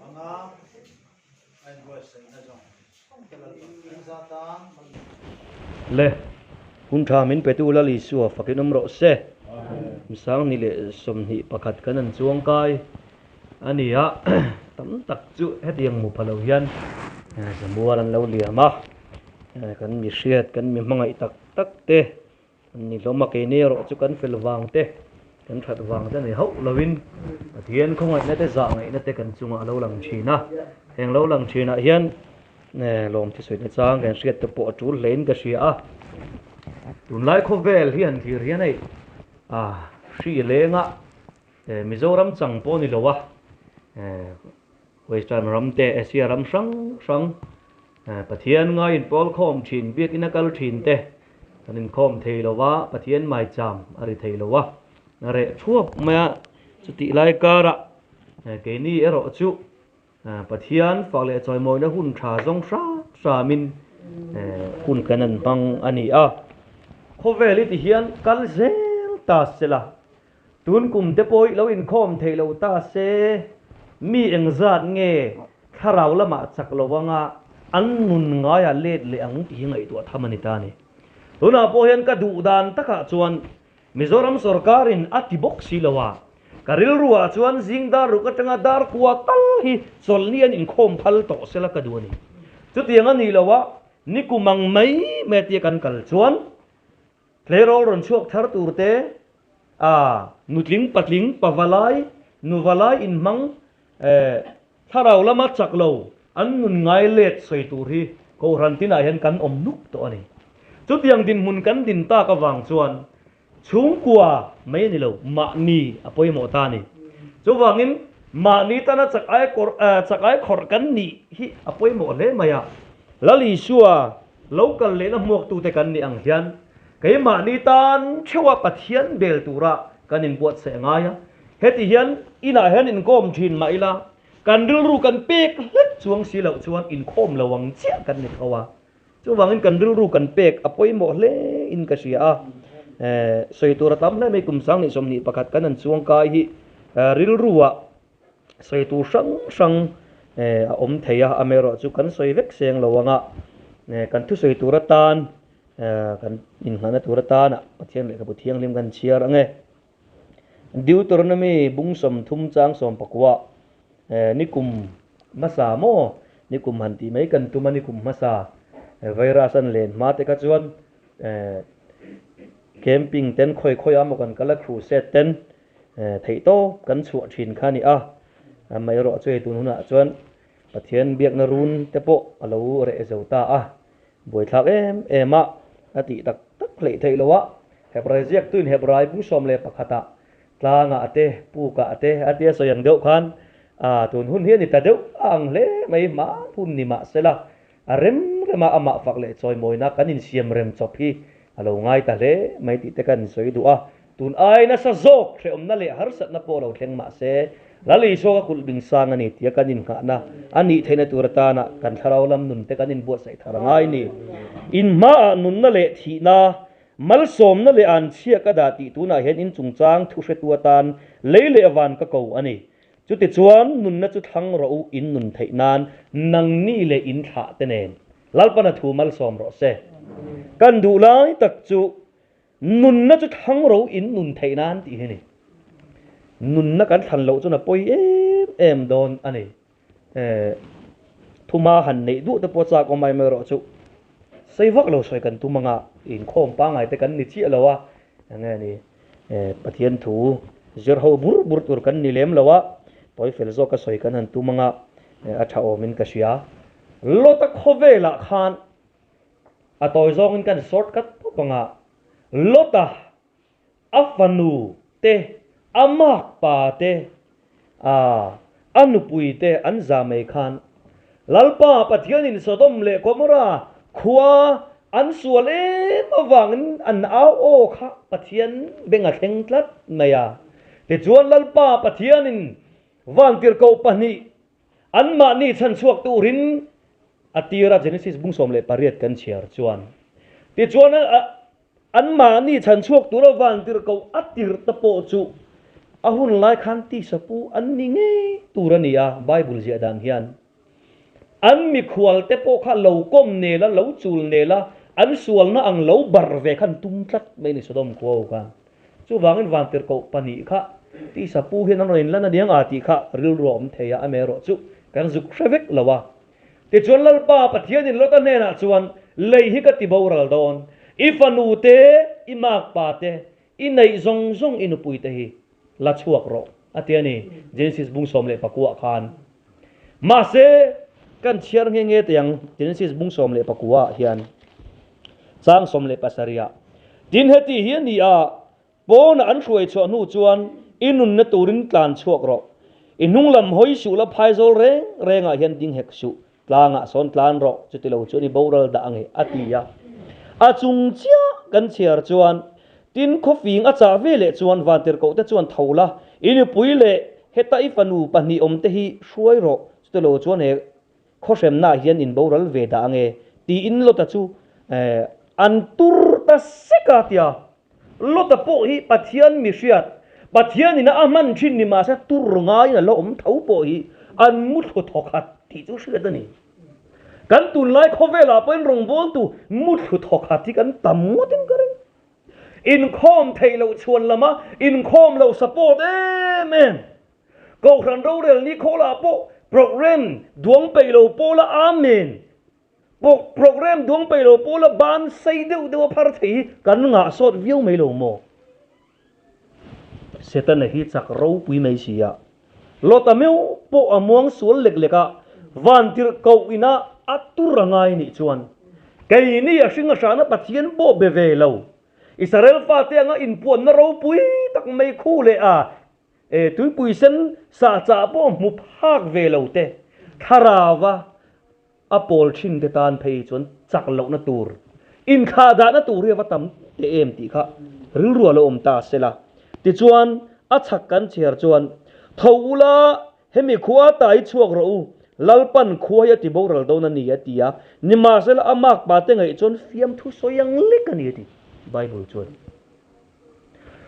Anga a inbuatsaihna zawng te Lalpa kan za tan Le, hun tha min petu Lal Isua fakin awm rawh se. Misang ni leh 21 kan han chuang kai a ni a, tam tak chu hetiang hmu pha lo hian zamual an lo liam a, kan mi hriat, kan mi hmangaih tak tak te An ni hlawm a, keini erawh chu kan fel vang te, kan that vang te ni hauh lovin Pathian khawngaihna te zah ngaihna te kan chungah a lo lang thin a. Heng lo lang thinah hian lawm thisuina chang kan hriat te pawh a tul hlein ka hria a. Tunlai khawvel hi han thlir hian hei hri lenga Mizoram chang pawh ni lo a, Western ram te, Asia ram hrang hrang Pathian ngaiin pawl khawm thin, biakinn a kal thin te kan inkhawm thei lo va, Pathian maicham a ri thei lo a, a reh thuap mai a. Chutih lai karah keini erawh chu Pathian fak leh chawimawina hun tha zawng hram hramin hun kan an hmang a ni a. Khawvel hi tihian kal zel ta sela, Tun kum te pawh i lo inkhawm thei lo ta se, mi engzat nge thlarau lamah chak lo anga an nun ngaia let leh ang tih hi ngaihtuah tham a ni ta a ni. Tunah pawh hian ka duh dan takah chuan Mizoram sorkarin a ti bawk si lo a, ka rilruah chuan zing dar ruk atanga dar kua tal hi chawlhni an inkhawm phal tawh sela ka duh a ni. Chutiang a nih loh a, nikum ang mai mai atia kan kal chuan Tleirawl rawn chhuak thar tur te, a nutling patling pavalai nuvalai inhmang eh thlarau lama chak lo an nun ngai let sawi tur hi Kohhran tinah hian kan awm nuk tawh a ni. Chutiang dinhmun kan din tak avang chuan chhungkua mai a ni lo, mahni a pawimawh ta a ni. Chuvangin mahni tana chak ai kawrh eh chak ai khawrh kan nih hi a pawimawh hle mai a. Lal Isua Lo kal lehna hmuaktute kan nih ang hian keimahni tan theuha Pathian bel tura kan inbuatsaih a ngai a. Heti hian inah hian inkawm thin mah ila, kan rilru kan pek hlek chuang si loh chuan inkhawm lo ang chiah kan ni tho a. Chuvangin kan rilru kan pek a pawimawh hle in ka hria a. Sawi tur a tam hle mai, kum 2021 kan han chuang kai hi rilruah Sawi tur hrang hrang a awm thei a, amaherawh chu kan sawi vek seng lo anga kan thusawi tur atan kan inngahna tur atana Pathian lehkhabu thianghlim kan chhiar ang e. Deuteronomy bung 30 chang 19 nikum hmasa maw nikum han tih mai kan tum a nikum hmasa virus an len hma te kha chuan camping ten khawi khawi a maw kan kal a crusade ten Theih tawp kan chhuah thin kha a ni a, amaherawh chu hei tun hunah chuan Pathian biakna run te pawh a lo reh zo ta a, buaithlak em em a, a tih tak tak hleih theih loh a, Hebrai ziaktuin Hebrai bung 11 ah tlangah te, pukah te a tia sawi ang deuh khan a tun hun hi a ni ta deuh a ang hle mai, hma hun ni mah sela a rem rema amah fak leh chawimawina kan insiam rem chawp hi a lo ngai ta hle mai tih te kan sawi duh a. Tun ai nasa zawk hrehawmna leh harsatna pawh lo thleng mah se, Lal Isua ka kulh bing sang a ni tia kan innghahna a nih theihna tur atana kan thlarau lam nun te kan inbuatsaih thar a ngai ni. Inhmaah nunna leh thihna, malsawmna leh anchhia ka dah tih tunah hian in chungchang thu hretu atan lei leh van ka ko a ni. Chutichuan nunna chu thlang rawh u in nun theih nan nangni leh in thlah te nen. Lalpana thu malsawm rawh se. Kan duh lai tak chu Nunna chu thlang ro in nun theih nan tih hi a ni. Nunna kan thlan loh chuan a pawi em em dawn a ni. Thuma han neih duh te pawh chak awm ai mai erawh chu sei vak lo sawi kan tum anga inkhawm pangngai te kan ni chiah lo a, enge ni Pathian thu zir ho bur bur tur kan ni lem lo a, pawi fel zawk a sawi kan han tum anga a tha awmin ka hria. Lota khawvelah khan A tawi zawngin kan short cut pawp ang a, Lota a fanu te, a makpa te, a a nupui te an za mai khan Lalpa Pathianin Sodom leh Gomorrah khua an sual em avangin an au aw kha Pathian beng a thleng tlat mai a. Tichuan Lalpa Pathianin vantirhkoh pahnih Anmahni chhanchhuak turin a tira Genesis bung 18 kan chhiar chuan, Tichuan anmahni chhanchhuak tura vantirhkoh a tirh te pawh chu A hun lai khan tisa pu an ni ngei tur a ni a, Bible ziah dan hian. An mikhual te pawh kha lo kawm nel a, lo chul nel a, an sualna ang lo bar ve khan tum tlat mai a ni Sodom khua ho khan. Chuvangin vantirhkoh pahnih kha tisa pu hian an rawn inlan a niang a tih kha rilru a awm thei a, amaherawh chu kan zuk hre vek lo a. Tichuan Lalpa Pathianin Lota hnenah chuan, Lei hi ka ti boral dawn, i fanu te, i makpa te, i neih zawng zawng i nupui te hi la chhuak rawh, a ti a ni, Genesis bung 19 khan. Mahse, kan chhiar nghe nghe teh ang, Genesis bung 19 ah hian chang 17 ah, Tin heti hi a ni a, Pawnah an hruai chhuah hnu chuan i nunna turin tlan chhuak rawh. I hnung lam hawi suh la phaizawl reng rengah hian ding hek suh, tlangah sawn tlan rawh, chuti lo chuan i boral dah ange, a ti a. A chung chiah kan chhiar chuan tin khawfing a chah ve leh chuan vantirhkoh te chuan tho la, i nupui leh heta i fanu pahnih awm te hi hruai rawh, chuti lo chuan he khawhremnaah hian in boral ve dah ange, tiin Lota chu an tur ta sek a, tia. Lota pawh hi Pathian mi hriat, Pathianin a hman thin ni mahse tur ngaiin a la awm tho pawh hi an mu thlu thawkhat tih chu hriat a ni. Kan tunlai khawvelah pawhin rawngbawltu mu thlu thawkhat hi kan tam ngawtin ka ring. Inkhawm theih loh chhuan lama inkhawm lo support em em. Kohhran rorel ni khawlah pawh programme duang peih lo pawla Amen Programme duang peih lo pawh la ban sei deuh deuh a phar thei hi kan ngah sawt viau mai lo maw? Setana hi chak ropui mai si a, Lota meuh pawh a muang sual lek lek a, van tirh koh ina a tur a ngai nih chuan keini a hring a hrana Pathian pawh be ve lo Israel fate anga inpuanna ropui tak mai khu leh a E tuipui sen sah chah pawh hmu phak ve lo te, thlarauva a pawl thin te tan phei chuan chak lohna tur, inthlah dahna tur hi a va tam teh em tih kha rilru a lo awm ta se la. Tichuan, a chhak kan chhiar chuan, Tho ula, hemi khua ta hi chhuak rawh u, Lalpan khua hi a ti boral dawn a ni, a ti a. Nimahsela, a makpa te ngaih chuan fiamthu sawi ang lek a ni, a ti Bible chuan.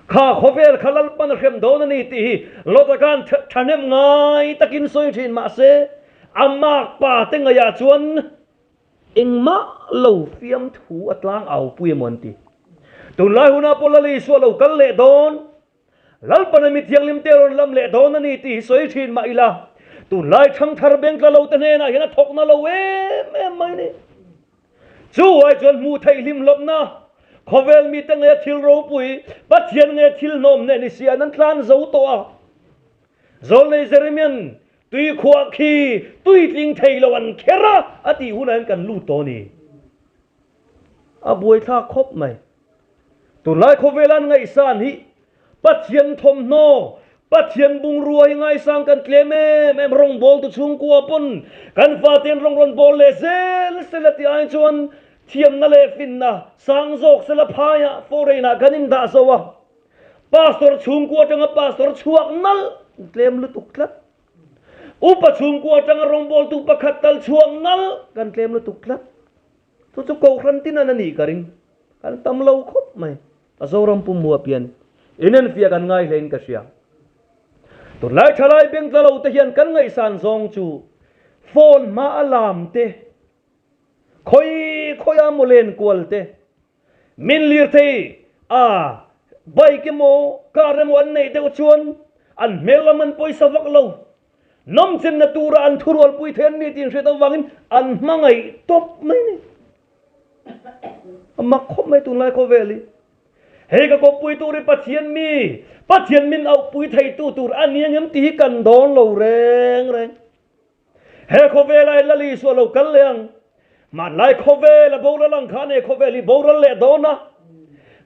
Kha khawvel kha Lalpan a hrem dawn a ni tih hi Lota khan thahnem ngai takin sawi thin mah se, a makpa te ngaihah chuan engmah lo fiamthu a tlang au pui emaw an ti. Tunlai hunah pawh Lal Isua lo kal leh dawn, Lalpan a mi thianghlim te rawn lam leh dawn a ni tih hi sawi thin mah ila, tunlai thangthar bengtla lo te hnenah hian a thawkna lo em em mai a ni. Chu ai chuan hmuh theih hlim hlawpna, khawvel mite nge thil ropui, Pathian nge thil hnawm hneh ni si an an tlan zo tawh a. Zawlnei Jeremian, Tui khuah khi tui tling thei lo an kher a, a tih hunah hian kan lut tawh a ni. A buaithlak khawp mai. Tunlai khawvela an ngaihsan hi Pathian thawmhnaw, Pathian bungrua hi ngaisang kan tlem em em, rawngbawltu chhungkua pawn kan fate'n rawng rawn bawl leh zel sela tih ai chuan thiamna leh finna sang zawk sela phaiah foreign-ah kan indah zo a, Pastor chhungkua atanga Pastor chhuak nalh tlem lutuk tlat. Upa chhungkua atanga rawngbawltu pakhat tal chhuak nalh kan tlem lutuk tlat. Chu chu Kohhran tin an a nih ka ring. Kan tam lo khawp mai. A Zoram pum huap hian inenfiah kan ngai hlein ka hria. Tunlai thalai bengtla lo te hian kan ngaihsan zawng chu phone hma a lam te, khawi khawi a maw len kual te, min lirthei a bike emaw car emaw an neih deuh chuan an hmel lam an pawisa vak lo. Nawmchenna tura an thurualpui thei an ni tih inhriat avangin an hmangaih tawp mai a ni. A mak khawp mai tunlai khawvel hi. Hei ka kawppui tur hi Pathian mi, Pathian min auhpui theitu tur a ni angem tih hi kan dawn lo reng reng. He khawvelah hian Lal Isua lo kal leh ang. Hmanlai khawvel a boral ang khan he khawvel hi boral leh dawn a.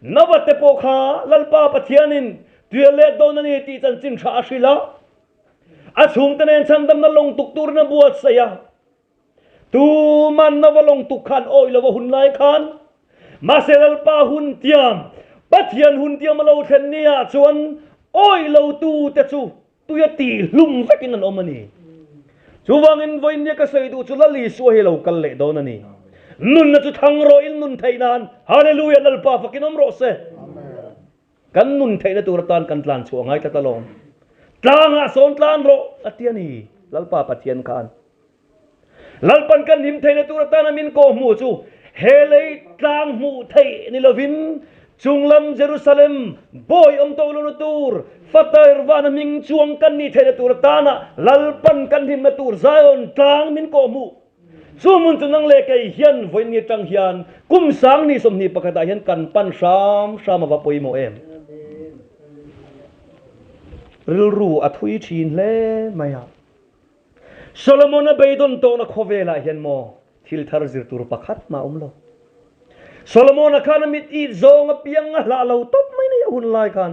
Nava te pawh kha Lalpa Pathianin tuia let dawn a ni tih chanchin tha a hrilh a. A chhungte nen chhandamna lawng tuk turin a buatsaih a. Tuman nova lawng tuk khan awih lova hun lai khan mahse Lalpa hun tiam, Pathian hun tiam a lo thlen ni ah chuan awih lo tu te chu tui a tih hlum vekin an awm a ni. Chuvangin vawiin ka sawi duh chu Lal Isua hi a lo kal leh dawn a ni. Nunna chu thlang rawh in nun theih nan Hallelujah Lalpa fakin awm rawh se. Kan nun theihna tur atan kan tlan chhuah ngai tlat alawm. Tlangah sawn tlan rawh a ti a ni, Lalpa Pathian khan. Lalpan kan him theihna tur atana min kawh hmuh chu he lei tlang hmuh theih ni lovin chunglam Jerusalem bawi awm tawh lohna tur fatair vana hming chuang kan nih theihna tur atana Lalpan kan himna tur Zion tlang min kawh hmuh. Chu hmun chu nang leh kei hian vawiin atang hian kum sang ni 21 ah hian kan pan hram hram a va pawimawh em? Rilru a thui thin hle mai a. Solomon-a beidawn tawhna khawvelah hian maw thil thar zir tur pakhat mah a awm lo. Solomon-a khan a mit it zawng apiang a hlah lo tawp mai nei a hun lai khan.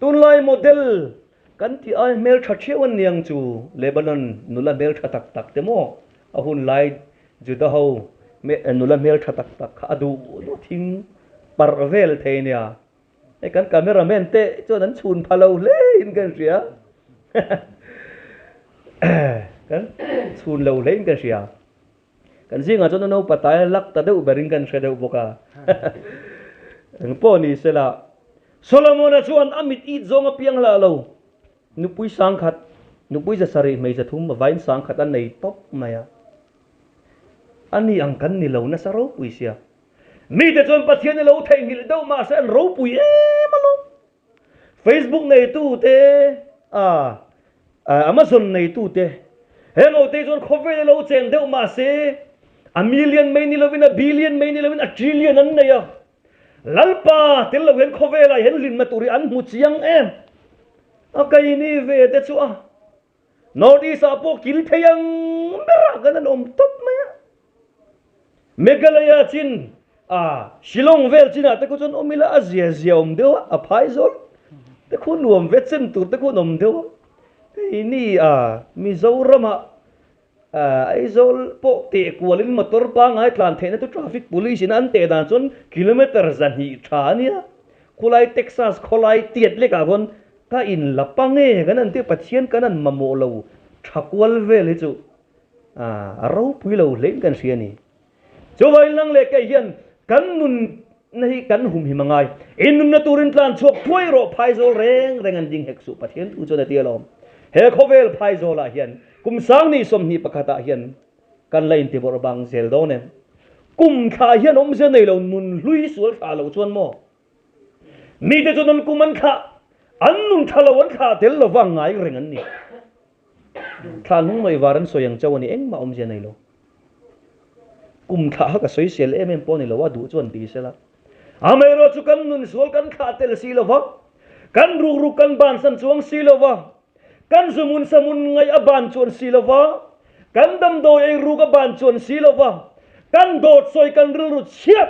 Tunlai model kan tih ai hmeltha theuh an niang chu Lebanon nula hmeltha tak tak te maw a hun lai Juda ho nula hmeltha tak tak kha a duh duh thing parh vel thei nia. Hei kan cameraman te chuan an chhun pha lo hle in kan hria. Kan chhun lo hle in kan hria. Kan zingah chuan naupa tai lak ta deuh berin kan hre deuh bawk a. Eng pawh ni sela Solomona chuan a mit it zawng a piang hlah lo. Nupui 10,000, nupui 700, hmeichhe 3, vain 10,000 a nei tawp mai a. Ani ang kan ni lo nasa ropui sia. Mite chuan Pathian i lo theihnghilh deuh mahse an ropui em alawm. Facebook neitu te, a Amazon neitu te, heng ho te chuan khawvel i lo cheng deuh mahse a million mai ni lovin a billion mai ni lovin a trillion an nei a. Lalpa tel lo hian khawvelah hian hlimna tur hi an hmu chiang em. A keini ve te chu a North East ah pawh kil thei ang berah kan an awm tawp mai a. Meghalaya chin a Shillong vel chinah te khu chuan awm ila a zia zia awm deuh a, a phai zawl te khu nuam ve chen tur te khu an awm deuh a. Keini a Mizoramah Aizawl pawh teh kualin motor pangngai tlan theihna chu traffic police in an teh dan chuan kilometre 200 tha a nia. Khulai Texas khawlai tiat lekah khawn ka in la pa nge kan an tih Pathian kan an mamawh lo tha kual vel hi chu a ropui lo hlein kan hria a ni. Chuvain lang leh kei hian kan nunna hi kan humhim a ngai. I nunna turin tlan chhuak thuai rawh phaizawl reng reng an ding hek suh Pathian thu chuan a ti alawm. He khawvel phaizawlah hian kum 2021 ah hian kan la intibawrh bang zel dawn em? Kum thla hian awmzia nei lo nun hlui sual thla lo chuan maw? Mite chuan an kum an thlah, an nun tha lo an thlah tel lova ngai reng an ni. Thla hnung mai var an sawi ang chauh a ni, engmah awmzia nei lo. Kum thlah kha ka sawi sel em em pawh a ni lo, a duh chuan ti sela. Amaherawh chu kan nun sual kan thlah tel si lova, kan rukruk kan bansan chuang si lova, kan zumun samun ngaih a ban chuan si lova, kan damdawi ei ruk a ban chuan si lova, kan dawt sawi kan rilru chhiat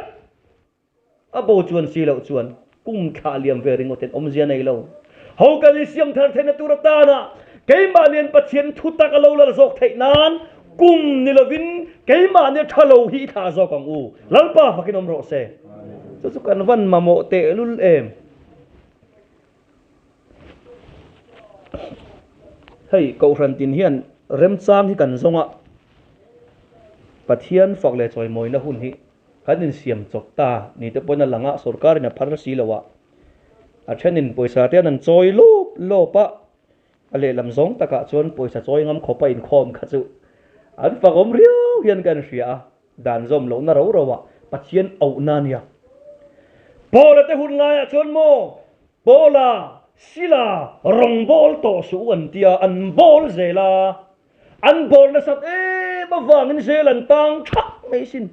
A bo chuan si loh chuan kum thlah liam ve ringawt in awmzia nei lo. Ho kan in siam thar theihna tur atana keimah lian Pathian thu tak a lo lal zawk theih nan kum ni lovin keimah nia tha lo hi i thlah zawk ang u. Lalpa fakin awm rawh se. Chu chu kan van mamawh tehlul em. Hei Kohhran tin hian remchang hi kan zawng a, Pathian fak leh chawimawina hun hi Kan insiam chawp ta ni te pawhin a lang a, sorkarin a phar si lo a, a thenin pawisa te an an chawi lawp lawp a, a lehlam zawng takah chuan pawisa chawi ngam khawpa inkhawm kha chu an fakawm riau hian kan hria a, dan zawm lohna ro ro ah Pathian auhna a nia. Paula te hun laiah chuan maw Paula, Sila rawngbawl tawh suh u an tia, an bawl zel a, An bawr nasat em avangin zel an tang thak mai sin.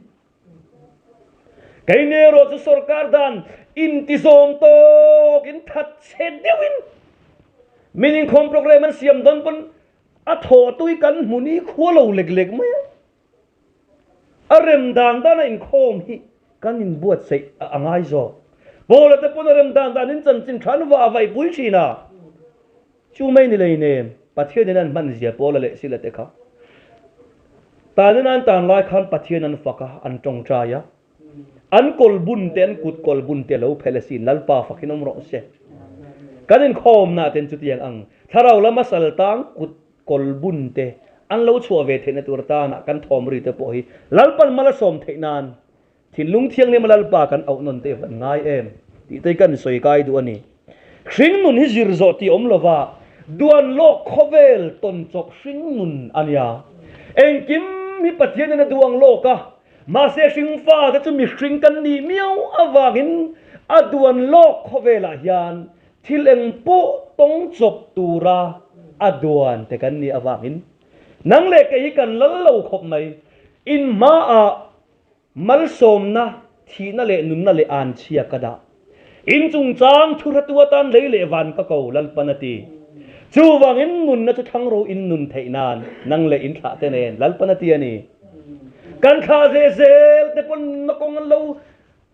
Keini erawh chu sorkar dan intizawm tawk in that chhe deuhin min inkhawm program an siam dawn pawn a thaw tui kan hmu ni khua lo lek lek mai a. A rem dan dan a inkhawm hi kan inbuatsaih a ngai zawk. Paula te pawn a rem dan dan in chanchin tha an vah vaihpui thin a. Chu mai ni lei nen Pathianin an hman zia Paula leh Sila te kha tanin an tan lai khan Pathian an fak a, an tawngtai a, an kawl bun te, an kut kawl bun te a lo phelh asin, Lalpa fakin awm rawh se. Kan inkhawmna ten chutiang ang thlarau lama sal tang kut kawl bun te an lo chhuah ve theihna tur atana kan thawm ri te pawh hi Lalpan mal a sawm theih nan thinlung thianghlim a Lalpa kan auh nawn te van ngai em. tih te hi kan sawi kai duh a ni. Hringnun hi zir zawh tih awm lova duan lawk khawvel tawn chawp hringnun a nia. Engkim hi Pathianin a duang lawk a, mahse hringfa te chu mihring kan nih miau avangin a duan lawk khawvelah hian thil eng pawh tawng chawp tura a duan te kan nih avangin nang leh kei hi kan lal lo khawp mai. In hmaah Malsawmna, thihna leh nunna leh anchhia ka dah. In chungchang thuhratu atan lei leh van ka ko, Lalpan a ti. Chuvangin nunna chu thlang ro in nun theih nan nang leh in thlah te nen, Lalpan a ti a ni. Kan thlah ve zel te pawn nunna kawng an lo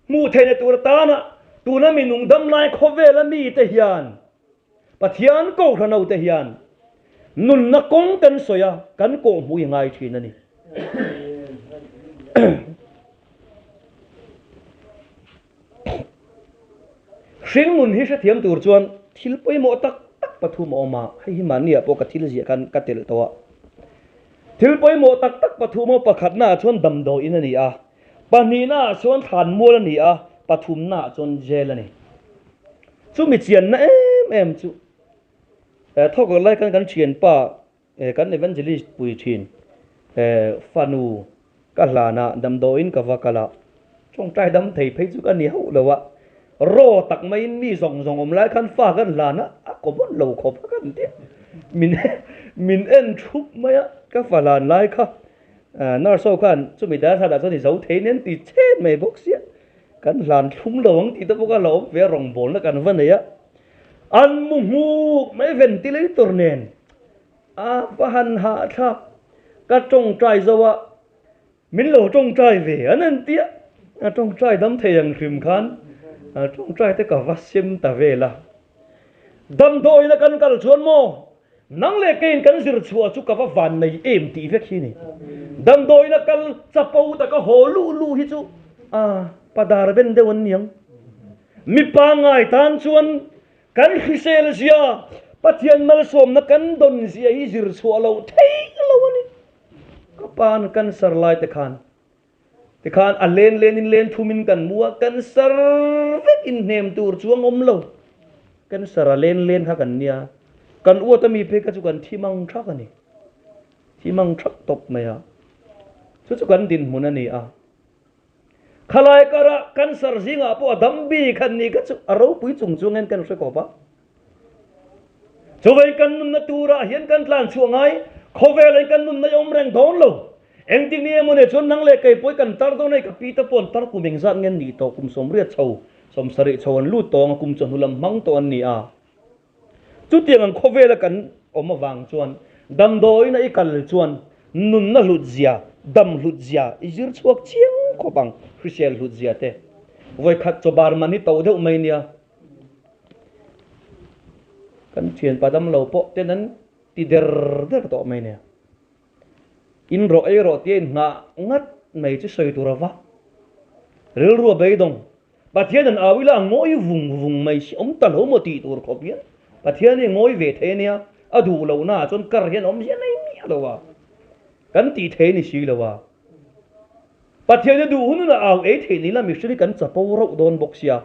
hmuh theihna tur atana tuna mi nungdam lai khawvela mite hian Pathian kohhran ho te hian nunna kawng kan sawi a, kan kawhhmuh i ngai thin a ni. Hringnun hi hrethiam tur chuan thil pawimawh tak tak pathum a awm a, hei hi mahniah pawh ka thil ziah khan ka telh tawh a. Thil pawimawh tak tak pathum a awm, pakhatnaah chuan damdawiin a ni a, pahnihnaah chuan thlanmual a ni a, pathumnaah chuan jail a ni. Chumi chianna em em chu thawk lai khan kan thianpa kan evangelist pui thin fanu ka hlan a, damdawiin ka va kal a, tawngtai dam thei phei chu ka ni hauh lo a, raw tak maiin mi zawng zawng awm lai khan fa kan hlan a, a common lo khawp a kan ti min min en thup mai a, ka fa hlan lai kha nurse ho khan chumi dai thlan ah chuan i zo thei nen ti chhet mai bawk sia. Kan hlan thlum lo ang tih te pawh kha la awm ve a, rawngbawlna kan va nei a, an mu hmuk mai ventilator nen a va han hahthlak, ka tawngtai zo a, min lo tawngtai ve an an ti a, a tawngtai dam thei ang hrim khan a tawngtai te ka va sem ta vel a, damdawiin a kan kal chuan maw Nang leh keiin kan zir chhuah chu ka va van nei em tih vek hi ni. Damdawiin a kal chapo taka haw luh luh hi chu a padar ben deuh an niang. Mipa ngai tan chuan kan hrisel zia, Pathian malsawmna kan dawn zia hi zir chhuah loh theih lo a ni. Ka pa'n cancer lai te khan Tikhan a len lenin len thumin kan mu a, cancer vek inhnem tur chuang awm lo. Cancer a len len kha kan nia. Kan uat ami phei kha chu kan thi mang thak a ni. Thi mang thak tawp mai a. Chu chu kan dinhmun a ni a. Khalai karah cancer zingah pawh a dam bik han nih kha chu a ropui chung chungin kan hre khawp a. Chuvei kan nunna turah hian kan tlan chhuah ngai, khawvelah kan nunna i awm reng dawn lo. Engtik ni emaw nia chuan nang leh kei pawh i kan tar dawn a, ka pi te pawh an tar kum engzat nge an nih tawh, kum 80 chho, 70 chho an lut tawh ang a, kum chawhnu lam hmang tawh an ni a. Chutiang ang khawvela kan awm avang chuan damdawiin a i kal chuan nunna hlut zia, dam hlut zia i zir chhuak chiang khawp ang, hrisel hlut zia te. Vawikhat chawbar man hi to deuh mai nia. Kan thianpa damlo pawh ten an ti der der tawh mai nia. In rawh ei rawh tia in nghah ngat mai chu sawi tur ava. Rilru a beidawng. Pathian an au ila a ngawi vung vung mai si awm ta lo maw tih tur khawp hian Pathian hi a ngawi ve thei ania, a duh loh naah chuan kar hian awm hian ei miah lo a. Kan tih thei ni si lo a. Pathian hi duh hun hunah au ei theih ni la mihring hi kan chapo rauh dawn bawk sia.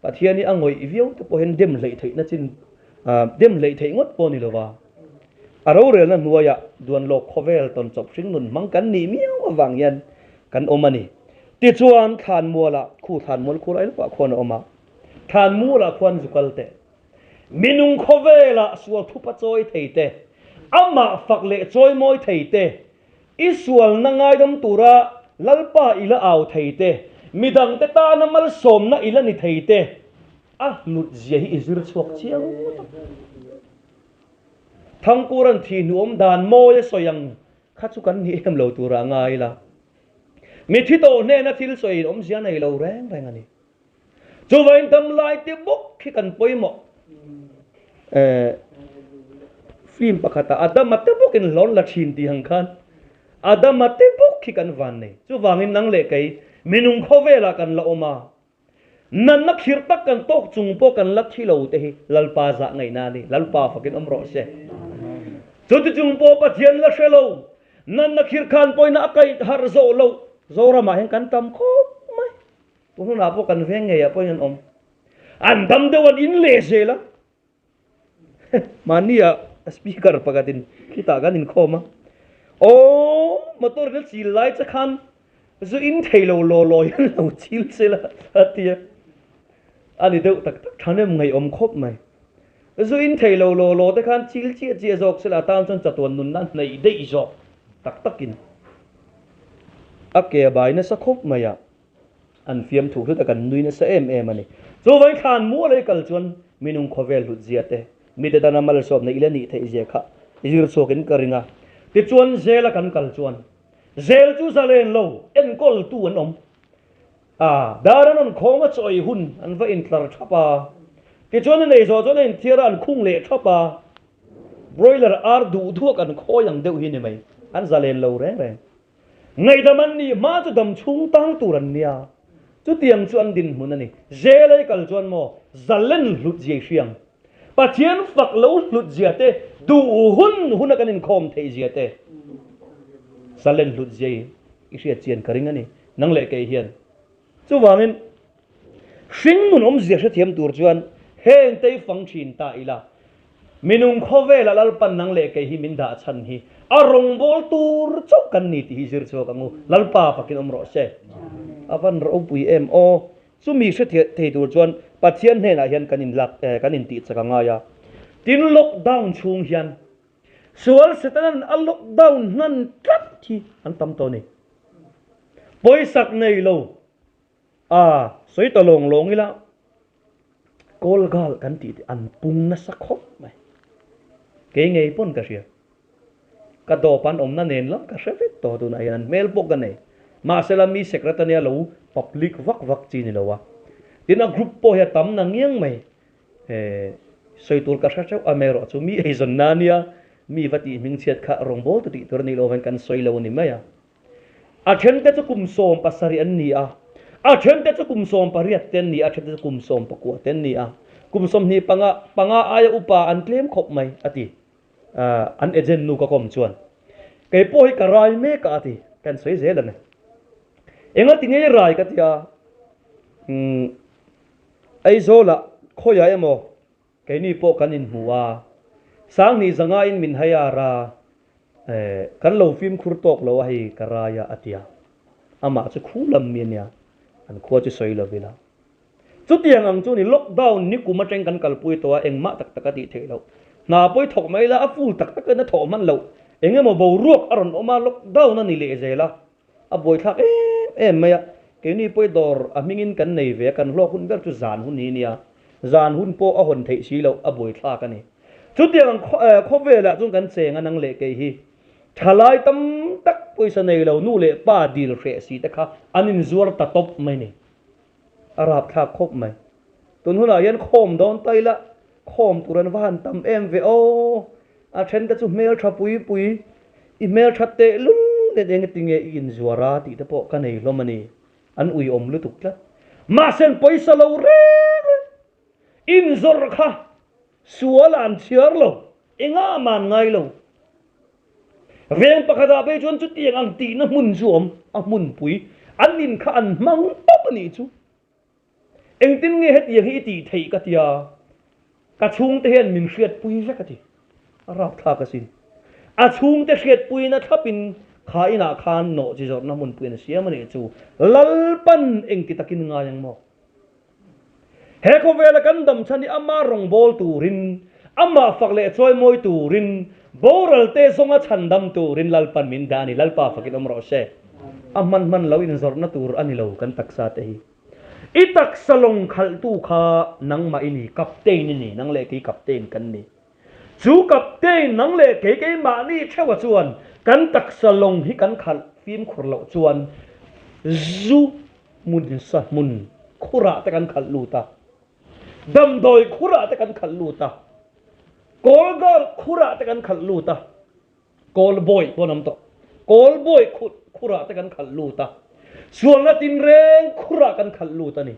Pathian hi a ngawih viau te pawh hian dem hleih theihna chin dem hleih theih ngawt pawh a ni lo va. A rorelna hnuaiah duanlawk khawvel tawn chawp hring nun hmang kan nih miau avang hian kan awm a ni. Tichuan thlanmualah khu thlanmual khu lai lawkah khuan a awm a, thlanmualah khuan zu kal teh. Minung khawvelah sual thupa chawi thei te, amah fak leh chawimawi thei te, I sualna ngaidam tura Lalpa i la au thei te, midangte tana malsawmna i la ni thei te, a hlut zia hi i zir chhuak chiang ngawt ang. Thangkura'n thih hnuawm dan mawi a sawi ang kha chu kan ni em lo tura ngai ila. Mithi tawh hnena thil sawi in awmzia nei lo reng reng a ni. Chuvain damlai te bawk hi kan pawimawh. Film pakhatah Adama te bawkin hlawn la thin tih ang khan Adama te bawk hi kan van nei. Chuvangin nang leh kei minung khawvelah kan la awm a, natna khirh tak kan tawk chung pawh kan la thi lo te hi Lalpa zah ngaihna a ni. Lalpa fakin awm rawh se. Chuti chung pawh Pathian la hre lo, natna khirh khan pawhin a kaih harh zawh loh Zoramah hian kan tam khawp mai. Tunah pawh kan veng ngeiah pawhin an awm. An dam deuh an in leh zel a. Mahni ah speaker pakhat in khitah kan inkhawm a. Aw motor in a chil lai che khan zu in thei lo law law hian lo chil chil a a ti a. A ni deuh tak tak thahnem ngaihawm khawp mai. Zu in thei lo law law te khan chil chiah chiah zawk sela atan chuan chatuan nunna a hnaih daih zawk tak takin a ke a bai nasa khawp mai a. An fiamthu hlut a kan nui nasa em em a ni. Chuvangin thlan mual ei kal chuan minung khawvel hlut zia te, mite tana malsawmna ila nih theih zia kha zir chhuakin ka ring a. Tichuan zela kan kal chuan zel chu zalen lo enkawltu an awm a, dar an rawn khawng a chawi hun an va intlar thap a. Tichuan a nei zawh chuan a inthiar a an khung leh thap a. Broiler ar duh duak an khawi ang deuh hi ni mai, an zalen lo reng reng. Ngaihdam an nih hma chu dam chhung tang tur an nia. Chutiang chu an dinhmun a ni. Zel ei kal chuan maw zalen hlut zia i hriang. Pathian fak lo hlut zia te, duh hun huna kan inkhawm theih zia te zalen hlut zia i hriat chian ka ring a ni. Nang leh kei hian. Chuvangin hringnun awmzia hrethiam tur chuan heng tei fang thin ta ila, minung khawvela Lalpan nang leh kei hi min dah chhan hi a rawngbâwl tur chauh kan ni tih hi zir chhuak ang u. Lalpa fakin awm rawh se. A van ropui em aw. Chumi hre thei tur chuan Pathian hnenah hian kan inlak kan intih chak a ngai a. Tin lockdown chhung hian sual Setanan a lockdown hnan tlat hi an tam tawh a ni. Pawisak nei lo a sawi ta lawng lawng ila kawl gal kan tih te an pung nasa khawp mai. Kei ngei pawn ka hria. Ka dawp an awmna nen lam ka hre vek tawh tunah hian an hmel pawh ka nei. Mahsela mi secretary ania lo public vak vak chi ni lo a. Tin a group pawh hi a tam na ngiang mai. Sawi tur ka hre teuh a mai erawh chu mi eizawnna ania mi va tih hmingchhiat kha rawngbâwl tu tih tur a nih loh avangin kan sawi lo a ni mai a. A thente chu kum 17 an ni a, a thente chu kum 18 te an ni a, a thente chu kum 19 te an ni a. Kum 25 panga aia upa an tlem khawp mai a ti. An agent nu ka kawm chuan kei pawh hi ka rai mek a a ti. Kan sawi zel a ni. Enga ti ngei rai ka ti a, Aizawlah khawiah emaw keini pawh kan inhmu a, Sanghnih zangain min hai ar a, kan lo fimkhur tawk lo a hei ka rai a a ti a. Amah chu khu lam mi a nia, an khua chu sawi lo ila. Chutiang ang chu ni lockdown ni kum atang kan kalpui tawh a, engmah tak tak a tih theih loh. Hna pawh i thawk mai la, a full tak takin a thawh hman loh. Engemaw boruak a rawn awm a, lockdown a ni leh zel a. A buaithlak em em mai a, keini pawh i dawr a hmingin kan nei ve a, kan hlawk hun ber chu zan hun hi a nia, zan hun pawh a hawn theih si loh a buaithlak a ni. Chutiang ang khawvelah chuan kan cheng a nang leh kei hi thalai tam tak pawisa nei lo nu leh pa dil hreh si te kha an inzuar ta tawp mai ni. A rapthlak khawp mai. Tun hunah hian khawm dawn ta ila khawm tur an va han tam em ve aw. A then te chu hmeltha pui pui, i hmeltha teh lul nen eng tinge i inzuar a tih te pawh ka nei hlawm a ni. An uiawm lutuk tlat. Mahse an pawisa lo reng reng. Inzawrh kha sual ah an chhiar lo, engah mah an ngai lo. Veng pakhatah phei chuan chutiang ang tihna hmun chu awm, a hmunpui an in kha an hmang tawp a nih chu. Engtin nge hetiang hi i tih theih ka tia, ka chhungte hian min hriatpui vek a ti. A rapthlak asin. A chhungte hriatpuina thlapin kha inah khan nawh chi zawrhna hmunpui an siam a nih chu. Lalpan engti takin ngai ang maw? He khawvela kan dam chhan hi ama rawngbâwl turin, amah fak leh chawimawi turin, boralte zawnga chhandam turin Lalpan min dah a ni. Lalpa fakin awm rawh se. A hman hman lo inzawrhna tur a ni lo kan taksa te hi. I taksa lawng khalhtu kha nangmah i ni, captain i ni, nang leh kei captain kan ni. Chu captain nang leh kei keimahni theuha chuan kan taksa lawng hi kan khalh fimkhur loh chuan zu hmun sa hmun khurah te kan khalh lut a, damdawi khurah te kan khalh lut a, kawlgar khurah te kan khalh lut a, kawlbawi pawh an awm tawh, kawlbawi khurah te kan khalh lut a, sualna tinreng khurah kan khalh lut a ni.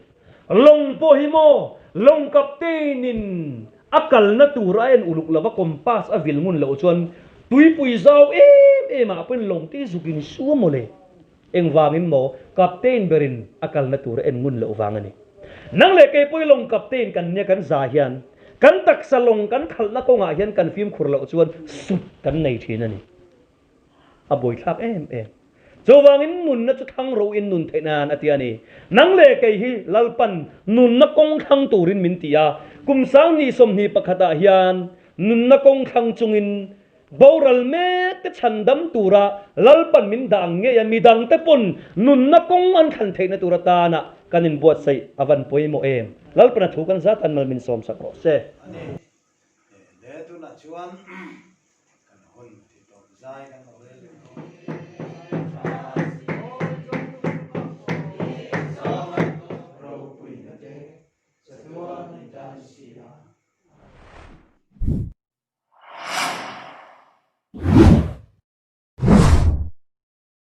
Lawng pawh hi maw, lawng captain-in a kalna tur a en uluk lova compass a vil ngun loh chuan tuipui zau em em ah pawhin lawng te zukin su a maw le? Engvangin maw captain berin a kalna tur a en ngun loh vang a ni. Nang leh kei pawh i lawng captain kan nia kan za hian kan taksa lawng kan khalhna kawngah hian kan fimkhur loh chuan sut kan nei thin a ni. A buaithlak em em. Chuvangin nunna chu thlang ro in nun theih nan a ti a ni. Nang leh kei hi Lalpan nunna kawng thlang turin min ti a, kum 21 pakhatah hian nunna kawng thlang chungin boral mek te chhandam tura Lalpan min dah ang ngei a, midangte pawn nunna kawng an thlan theihna tur atana kan inbuatsaih a van pawimawh em. Lalpan a thu kan zat an mal min sawmsak rawh se. A ni. Le tunah chuan kan hun ti tawp zai kan.